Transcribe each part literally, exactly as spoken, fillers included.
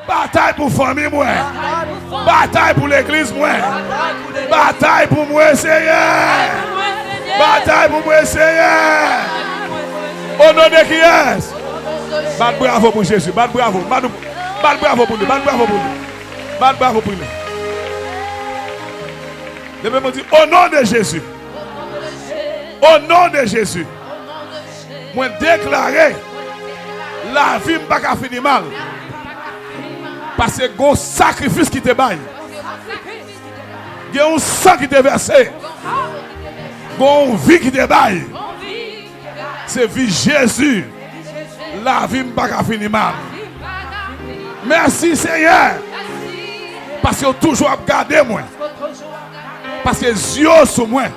Batay pou fanmi mwen. Batay pou legliz mwen. Batay pou mwen, Senyè. Batay pou mwen, Senyè. O non de kiyès? Bat bravo pou Jezi. Bat bravo. Bat, bat bravo pou li. Bat bravo pou li. Bat bravo pou li. Leve men w di, o non de Jezi. O non de Jezi. Mwen deklare, lavi m pa ka fini mal. Paske gen yon sakrifis ki te bay. Gen yon san ki te vèse. Gen yon vi ki te bay. Se vi Jezi. Lavi m pa ka fini mal. Mèsi, Senyè. Paske w toujou ap gade mwen. Paske zye w sou mwen.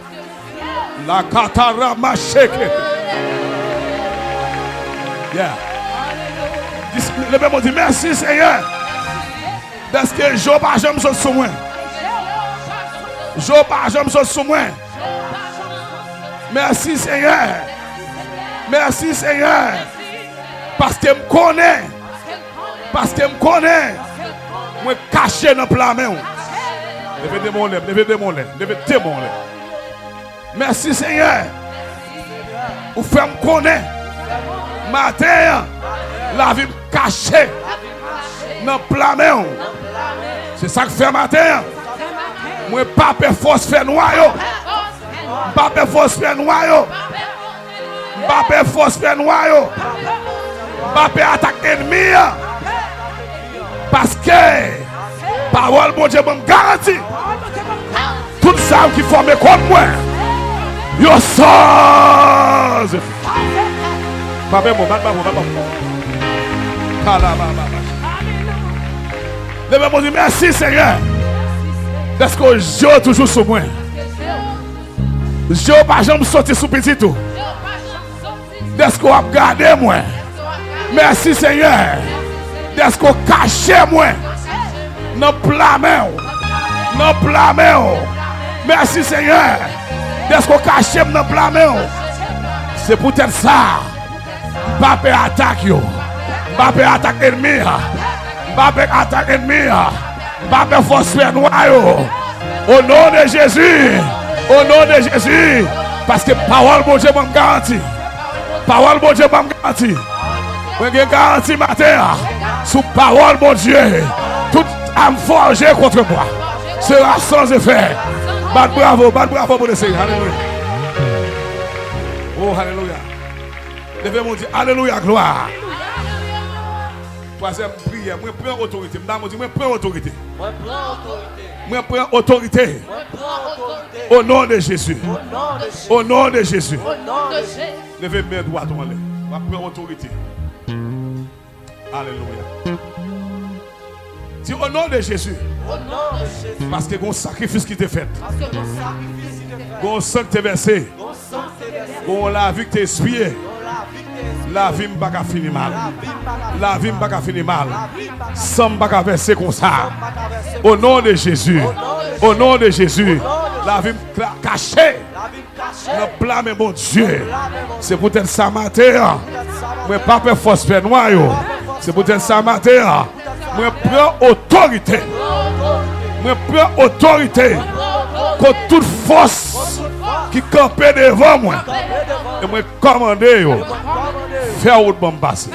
La katara macheke. Yeah. Dis, leve men w di, mèsi, Senyè. Dèske je w pa janm sot sou mwen. Je w pa janm sot sou mwen. Mèsi, Senyè. Mèsi, Senyè. Paske m konnen. Paske m konnen. Mwen kache nan pla men w. Leve de men w anlè, leve de men w anlè, leve de men w anlè. Mèsi, Senyè. Ou fè m konnen. Maten an, lavi m kache nan pla men w. Se sa k fè maten an, mwen pa pè fòs fènwa yo. M pa pè fòs fènwa yo. M pa pè fòs fènwa yo. M pa pè atak ènmi an. Paske pawòl Bondye ban m garanti. Tout zam ki fòme kont mwen, yo soze. Frape mwen, bat bravo, bat bravo. Kalabababa. Leve men w di, mèsi, Senyè. Dèske zye w toujou sou mwen. Zye w pa janm soti sou pitit ou. Dèske w ap gade mwen. Mèsi, Senyè. Dèske w kache mwen nan pla men w. Nan pla men w. Mèsi, Senyè. Dèske w kache m nan pla men w. Se poutèt sa, m pa pè atak yo. M pa pè atak ènmi an. M pa pè atak ènmi an. M pa pè fòs fènwa yo. O non de Jezi. O non de Jezi. Paske pawòl Bondye ban m garanti. Pawòl Bondye ban m garanti. Mwen gen garanti maten an sou pawòl Bondye. Tout arme forgée contre moi sera sans effet. Bat bravo, bat bravo pou Lesenyè. Alelouya. Oh, alelouya. Leve men w di, alelouya, glwa. Twazyèm priyè, mwen pran otorite. M ta di, mwen pran otorite. Mwen pran otorite. Mwen pran otorite. Mwen pran otorite. O non de Jezi. O non de Jezi. O non de Jezi. O non de Jezi. Leve men dwat ou anlè. W ap pran otorite. Alelouya. Di, o non de Jezi. O non de Jezi. Paske gen yon sakrifis ki te fèt. Paske gen yon sakrifis ki te fèt. Gen yon san ki te vèse. Gen yon san ki te vèse. Gen yon lavi ki te espiye. Gen yon lavi ki te espiye. Lavi m pa ka fini mal. Lavi m pa ka fini mal. Lavi m pa ka fini mal. San m pa ka vèse konsa. San m pa ka vèse konsa. O non de Jezi. O non de Jezi. O non de Jezi. O non de Jezi. Lavi m ka-, kache. Lavi m nan pla men Bondye. Se poutèt sa maten an, mwen pa pè fòs fènwa yo. Se poutèt sa maten an, mwen pran otorite. Mwen pran otorite kont tout fòs ki kanpe devan mwen. E mwen kòmande yo, fè wout ban m pase.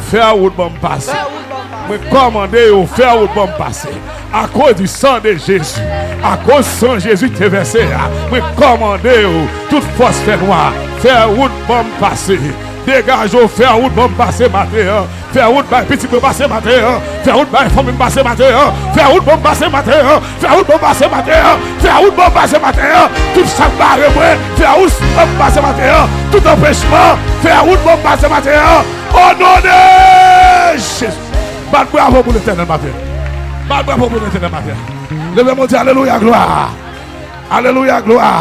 Fè wout ban m pase. Mwen kòmande yo, fè wout ban m pase. Akoz di san de Jezi, akoz san Jezi te vèse a, mwen kòmande yo, tout fòs fènwa, fè wout ban m pase. Degaje w, fè wout ban m pase maten an. Fè wout bay pitit mwen pase maten an. Fè wout bay fanmi m pase maten an. Fè wout ban m pase maten an. Fè wout ban m pase maten an. Fè wout ban m pase maten an. Tout sa k bare mwen, fè wout ban m pase maten an. Tout anpechman, fè wout ban m pase maten an. O non de Jezi. Bat bravo pou Letènèl maten. Bat bravo pou Letènèl maten. Leve men w di, alelouya, glwa. Alelouya, glwa.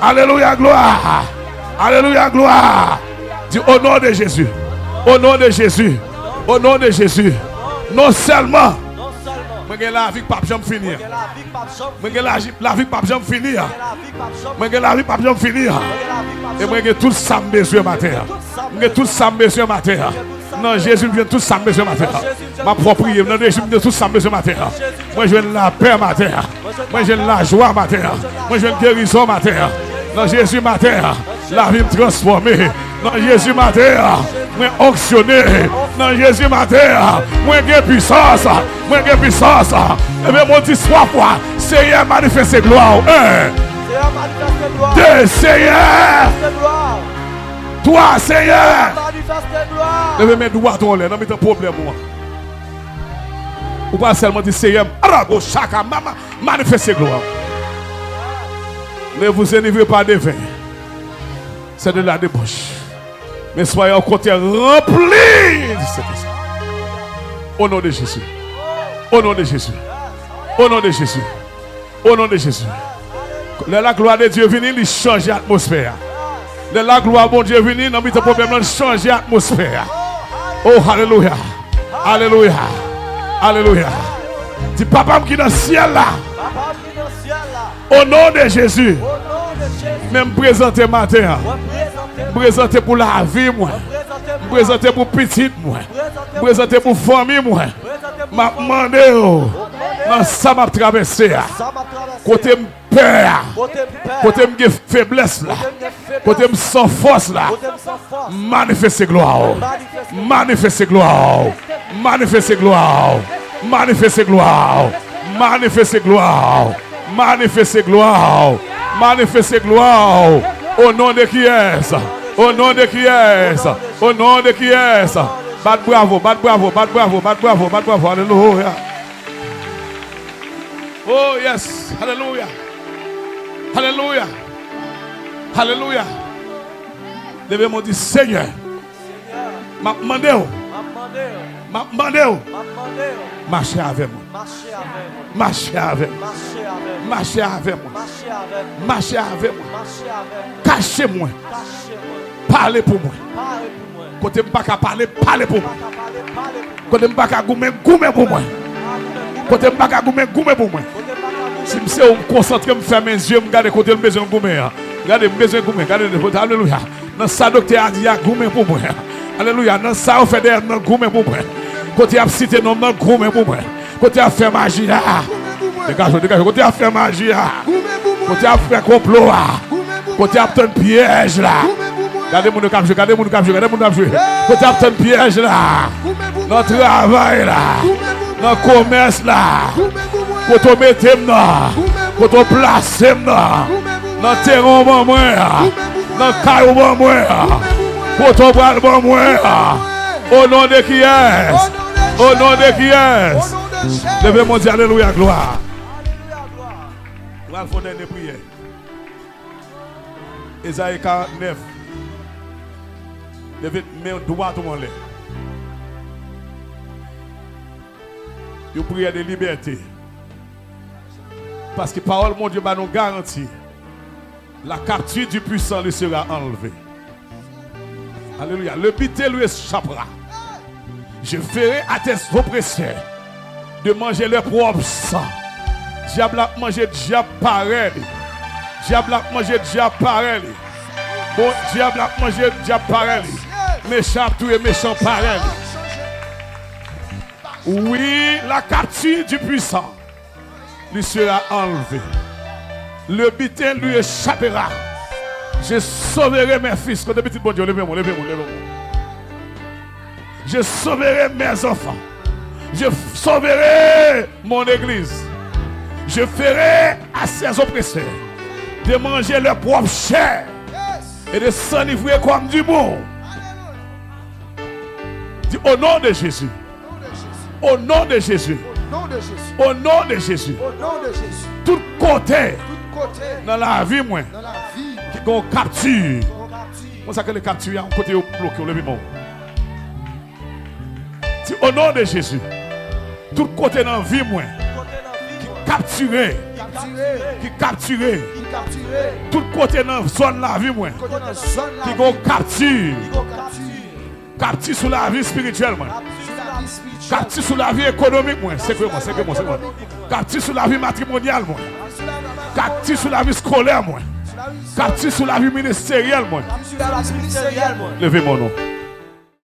Alelouya, glwa. Alelouya, glwa. Di, o non de Jezi. O non de Jezi. O non de Jezi. Non sèlman mwen gen lavi k p ap janm fini an. Mwen gen laji-, lavi k p ap janm fini an. Mwen gen lavi k p ap janm fini an. E mwen gen tout sa m bezwen maten an. Mwen gen tout sa m bezwen maten an. Nan Jezi, m jwenn tout sa m bezwen maten an. M ap fè w priye. Nan Jezi, m jwenn tout sa m bezwen maten an. Mwen jwenn lapè maten an. Mwen jwenn lajwa maten an. Mwen jwenn gerizon maten an. Nan Jezi maten an, lavi m transfòme. Nan Jezi maten an, mwen onksyone. Nan Jezi maten an, mwen gen pisans. Mwen gen pisans. Leve men w di twa fwa, Seyè, manifeste glwa w. En. Seyè, manifeste glwa w. De, Seyè. Manifeste glwa w. Twa, Seyè. Seyè, manifeste glwa w. Leve men dwat ou anlè, nan mitan pwoblèm ou an. Ou pral sèlman di, Seyè m, arago chaka mama, manifeste glwa w. Ne vous enivrez pas de vin. C'est de la débauche. Mais soyez au contraire remplis du Saint-Esprit. Au nom de Jésus. Au nom de Jésus. Au nom de Jésus. Au nom de Jésus. Lè laglwa de Dye vini, li chanje atmosfè a. Lè laglwa Bondye vini, nan mitan pwoblèm nan, li chanje atmosfè a. Oh, alelouya. Alelouya. Alelouya. Di, Papa m ki nan syèl la. Papa m ki nan syèl la. O non de Jezi. O non de Jezi. Men m prezante maten an. Mwen prezante. M prezante pou lavi mwen. Mwen prezante pou lavi mwen. M prezante pou pitit mwen. Mwen prezante pou pitit mwen. M prezante pou fanmi mwen. M ap mande w, nan sa m ap travèse a, kote m pè a, kote m gen feblès la, kote m san fòs la, manifeste glwa w. Manifeste glwa w. Manifeste glwa w. Manifeste glwa w. Manifeste glwa w. Manifeste glwa w. Manifeste glwa w. O non de kiyès? O non de kiyès? O non de kiyès? Bat bravo, bat bravo, bat bravo, bat bravo, bat bravo. Alelouya. Oh, yes. Alelouya. Alelouya. Alelouya. Leve men w di, Senyè, m ap mande w. M ap mande w. M ap mande w. M ap mande w. Mache avè mwen. Mache avè mwen. Mache avè mwen. Mache avè mwen. Mache avè mwen. Mache avè mwen. Mache avè mwen. Kache mwen. Kache mwen. Pale pou mwen. Pale pou mwen. Kote m pa ka pale, pale pou mwen. Kote m pa ka goumen, goumen pou mwen. Kote m pa ka goumen, goumen pou mwen. Si m se ou, m konsantre, m fèmen zye m, gade kote m bezwen goumen an. Gade, m bezwen goumen. Gade, alelouya. Nan sa doktè a di a, goumen pou mwen. Alelouya. Nan sa yo fè dèyè m nan, goumen pou mwen. Kote y ap site non m nan, goumen pou mwen. Kote y ap fè maji a. Degaje w, degaje w. Kote y ap fè maji a. Kote y ap fè konplo a. Kote y ap tann pyèj la. Gade moun yo k ap jwe, gade moun yo k ap jwe, gade moun yo k ap jwe. Kote y ap tann pyèj la. Nan travay la. Nan komès la. Kote w mete m nan. Kote w plase m nan. Nan teren w ban mwen an. Nan kay ou ban mwen an. Kote w pral ban mwen an. O non de kiyès? O non de kiyès? Leve men w di alelouya, glwa. Pral fè yon dènye priyè. Ezayi karant nèf. Leve men dwat ou anlè. Yon priyè de libète. Paske pawòl Bondye ba nou garanti. La captive du puissant lui sera enlevée. Alléluia. Le butin lui échappera. Je ferai à tes oppresseurs de manger leur propre sang. Dyab la ap manje dyab parèy li. Dyab la ap manje dyab parèy li. Bon, dyab la ap manje dyab parèy li. Mechan ap touye mechan parèy li. Oui, la captive du puissant lui sera enlevée. Le butin lui échappera. Je sauverai mes fils. Kote pitit Bondye, leve men w, leve men w, leve men w. Je sauverai mes enfants. Je sauverai mon église. Je ferai à ses oppresseurs de manger leur propre chair et de s'enivrer comme du bon. Dis au nom de Jésus. Au nom de Jésus. Au nom de Jésus. Au nom de Jésus. Au nom de Jésus. Tout kote. Tout kote. Nan lavi mwen. Nan lavi mwen. Ki gon kapti. Ki gon kapti. Konsa ke le kapti a, yon kote yo bloke w, leve men w. Di, au nom de Jésus. Tout kote nan vi mwen. Ki kaptire. Ki kaptire. Ki kaptire. Ki kaptire. Tout kote nan zòn lavi mwen. Tout kote nan zòn lavi mwen. Ki gon kapti. Ki gon kapti. Kapti sou lavi espirityèl mwen. Kapti sou lavi espirityèl. Kapti sou lavi ekonomik mwen. Sekwe mwen, sekwe mwen, sekwe mwen. Kapti sou lavi matrimonyal mwen. Kapti sou lavi eskolè mwen. Kapti sou lavi ministeryèl mwen. Kapti sou lavi ministeryèl mwen. Leve men w non.